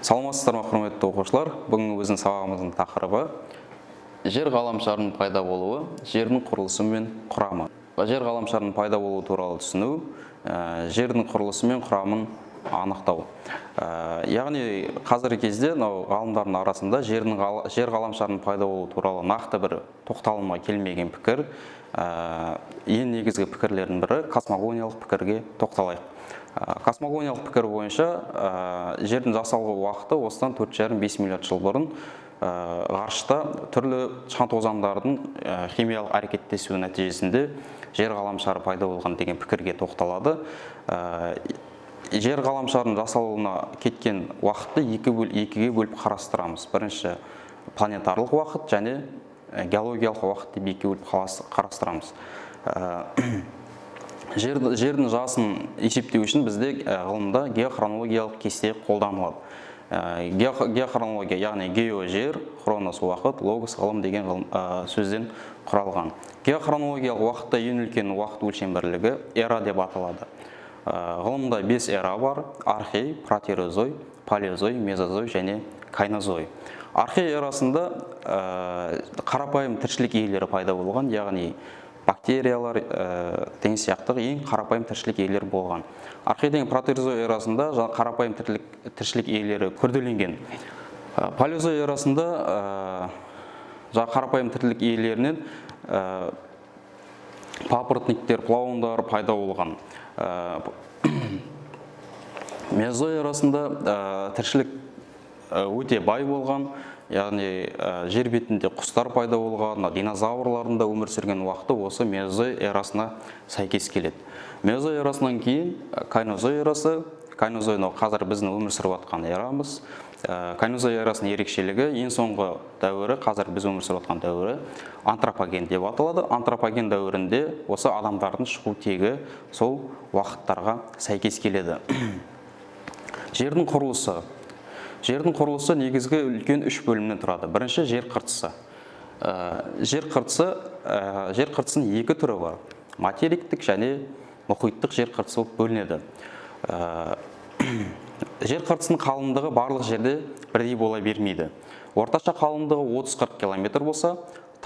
Саламатсыздар ма, құрметті оқушылар? Бүгінгі біздің сабағымыздың тақырыбы жер ғаламшарының пайда болуы, жердің құрылысы мен құрамы. Жер ғаламшарының пайда болуы туралы түсіну, жердің құрылысы мен құрамын анықтау. Яғни қазіргі кезде мынау ғалымдардың арасында жер ғаламшарының пайда болуы туралы нақты бір тоқталымға келмеген пікір, ең негізгі пікірлердің бірі космогониялық пікірге тоқталайық. Космогониялық пікір бойынша жердің жасалу уақыты осыдан 4,5-5 миллиард жыл бұрын ғарышта түрлі шаң тозаңдардың химиялық әрекеттесуі нәтижесінде жер ғаламшары пайда болған деген пікірге тоқталады. Жер ғаламшарының жасалуына кеткен уақытты екіге бөліп қарастырамыз. Бірінші планетарлық уақыт және геологиялық уақыт деп екіге бөліп қарастырамыз. Жердің жасын есептеу үшін бізде ғылымда геохронологиялық кесте қолданылады. Геохронология, яғни гео жер, хронос уақыт, логос ғылым деген ғылым, сөзден құралған. Геохронологиялық уақытта ең үлкен уақыт өлшем бірлігі эра деп аталады. Ғылымда 5 эра бар: архей, протерозой, палеозой, мезозой және кайнозой. Архей эрасында қарапайым тіршілік иелері пайда болған, яғни бактериялар деген сияқты ең қарапайым тіршілік иелері болған. Архей деген протерозой эрасында қарапайым тіршілік иелері күрделенген. Палеозой эрасында қарапайым тіршілік иелерінен папоротниктер, плаундар пайда болған. Мезозой эрасында тіршілік өте бай болған, яғни жер бетінде құстар пайда болған, динозаврлардың да өмір сүрген уақыты осы мезозой эрасына сәйкес келеді. Мезозой эрасынан кейін кайнозой эрасы. Кайнозой мынау қазір біздің өмір сүріп жатқан эрамыз. Кайнозой эрасының ерекшелігі, ең соңғы дәуірі, қазір біз өмір сүріп жатқан дәуірі антропоген деп аталады. Антропоген дәуірінде осы адамдардың шығу тегі сол уақыттарға сәйкес келеді. Жердің құрылысы. Жердің құрылысы негізгі үлкен үш бөлімнен тұрады. Бірінші жер қыртысы. Жер қыртысы, жер қыртысының екі түрі бар. Материктік және мұхиттық жер қыртысы болып бөлінеді. Жер қыртысының қалыңдығы барлық жерде бірдей бола бермейді. Орташа қалыңдығы 30-40 километр болса,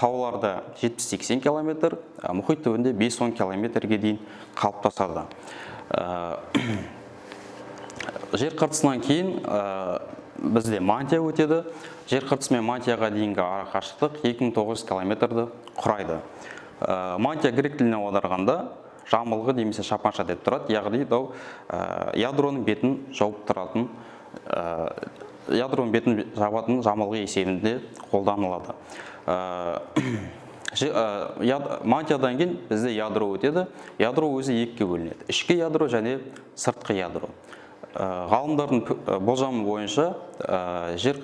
тауларда 70-80 километр, мұхит түбінде 5-10 километрге дейін қалыптасады. Жер қыртысынан кейін бізде мантия өтеді. Жер қыртысы мен мантияға дейінгі ара қашықтық 2900 километрді құрайды. Мантия грек тілінен аударғанда жамылғы немесе шапанша деп тұрады, яғни мынау ядроның бетін жауып тұратын, ядроның бетін жабатын жамылғы есебінде қолданылады. Мантиядан кейін бізде ядро өтеді. Ядро өзі екіге бөлінеді: ішкі ядро және сыртқы ядро. Ғалымдардың болжамы бойынша жер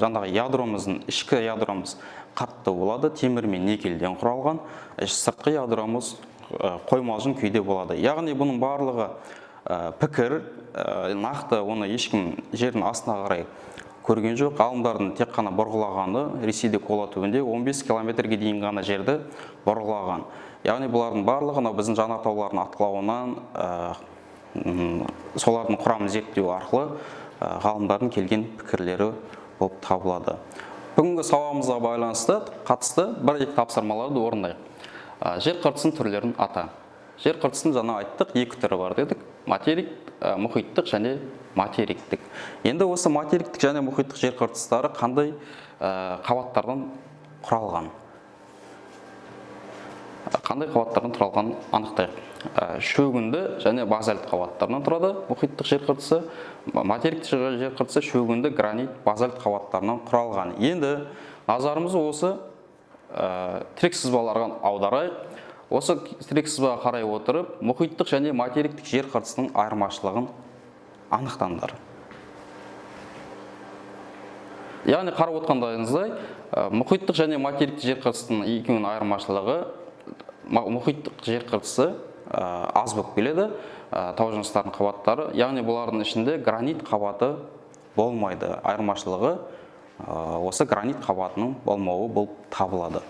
жаңағы ядромыздың, ішкі ядромыз қатты болады, темір мен никельден құралған, сыртқы ядромыз қоймалжың күйде болады. Яғни бұның барлығы пікір, нақты оны ешкім жердің астына қарай көрген жоқ. Ғалымдардың тек қана бұрғылағаны Ресейде Кола түбінде 15 километрге дейін ғана жерді бұрғылаған. Яғни бұлардың барлығы мынау біздің жанартаулардың атқылауынан, солардың құрамын зерттеу арқылы ғалымдардың келген пікірлері болып табылады. Бүгінгі сабағымызға байланысты қатысты бір-екі тапсырмаларды орындайық. Жер қыртысының түрлерін ата. Жер қыртысының, жаңа айттық, екі түрі бар дедік: материк, мұхиттық және материктік. Енді осы материктік және мұхиттық жер қыртыстары қандай қабаттардан құралған? Қандай қабаттардан құралғанын анықтайық. Шөгінді және базальт қабаттарынан тұрады мұхиттық жер қыртысы. Материктік жер қыртысы шөгінді, гранит, базальт қабаттарынан құралған. Енді назарымызды осы тірек сызбаларға аударайық. Осы тірек сызбаға қарай отырып, мұхиттық және материктік жер қыртысының айырмашылығын анықтаңдар. Яғни қарап отқандарыңыздай, мұхиттық және материктік жер қыртысының екеуінің айырмашылығы: мұхиттық жер қыртысы аз болып келеді, тау жыныстарының қабаттары, яғни бұлардың ішінде гранит қабаты болмайды. Айырмашылығы осы гранит қабатының болмауы болып табылады.